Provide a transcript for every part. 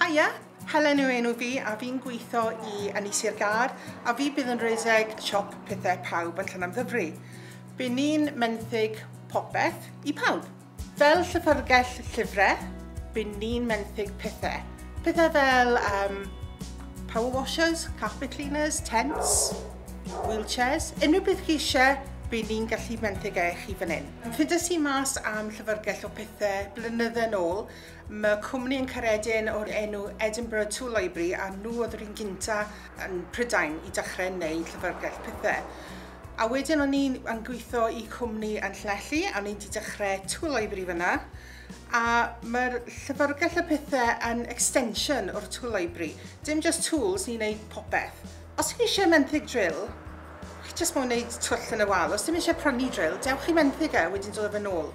Haia, Helen yw enw fi a fi'n gweithio i Ynni Sir Gâr a fi bydd yn rhedeg siop Pethau Pawb yn Llanymddyfri. By ni'n menthyg popeth i pawb. Fel llyfrgell llyfrau, by ni'n menthyg pethau. Pethau fel power washers, carpet cleaners, tents, wheelchairs, unrhyw beth chi eisiau, by ni'n gallu menthyg e chi fan hyn. Ffindes i mas am llyfrgell o pethau blynydde nôl. Mae cwmni yn Caeredin o'r enw Edinburgh Tool Library a nhw oedd yr un gynta yn Prydain i dechrau wneud llyfrgell pethau. A wedyn o'n i'n yn gweithio i cwmni yn Llanelli a o'n i'n wedi dechrau Tool Library fyna. A mae'r llyfrgell y pethau yn extension o'r Tool Library. Dim just tools, ni'n neud popeth. Os chi eisiau menthyg drill, chi jyst moyn wneud twll yn y wal. Os dim eisiau prynu drill, dewch i menthyg e, wedyn dod â fe nôl.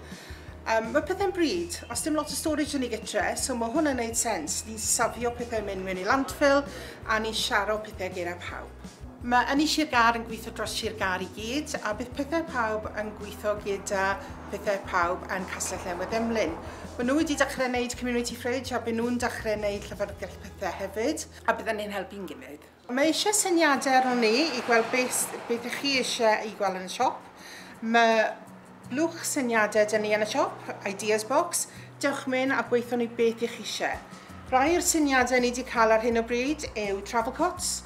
Mae pethau'n bryd, os dim lot o storage yn ei gytre, so mae hwnna'n neud sens. Ni'n safio pethau mynd mewn i landfill a ni'n siaro pethau gyda pawb. Mae Ynni Sir Gâr yn gweithio dros Sir Gâr i gyd, a bydd Pethau Pawb yn gweithio gyda Pethau Pawb yn Castell Newydd Emlyn. Maen nhw wedi dechrau wneud community fridge a bydd nhw'n dechrau wneud llyfrgell pethau hefyd, a bydden ni'n helpu'n gilydd. Mae eisiau syniadau arnon ni i gweld beth ych chi eisiau i gweld yn y siop. Mae blwch syniadau dyn ni yn y siop, ideas box. Dewch mewn a gweithio ni beth ych chi eisiau. Rai o'r syniadau ni wedi cael ar hyn o bryd yw travel cots,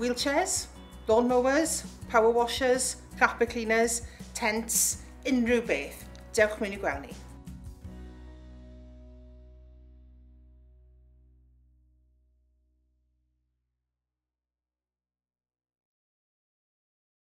wheelchairs, lawnmowers, power washers, carpet cleaners, tents, unrhyw beth. Dewch mewn i gweld ni.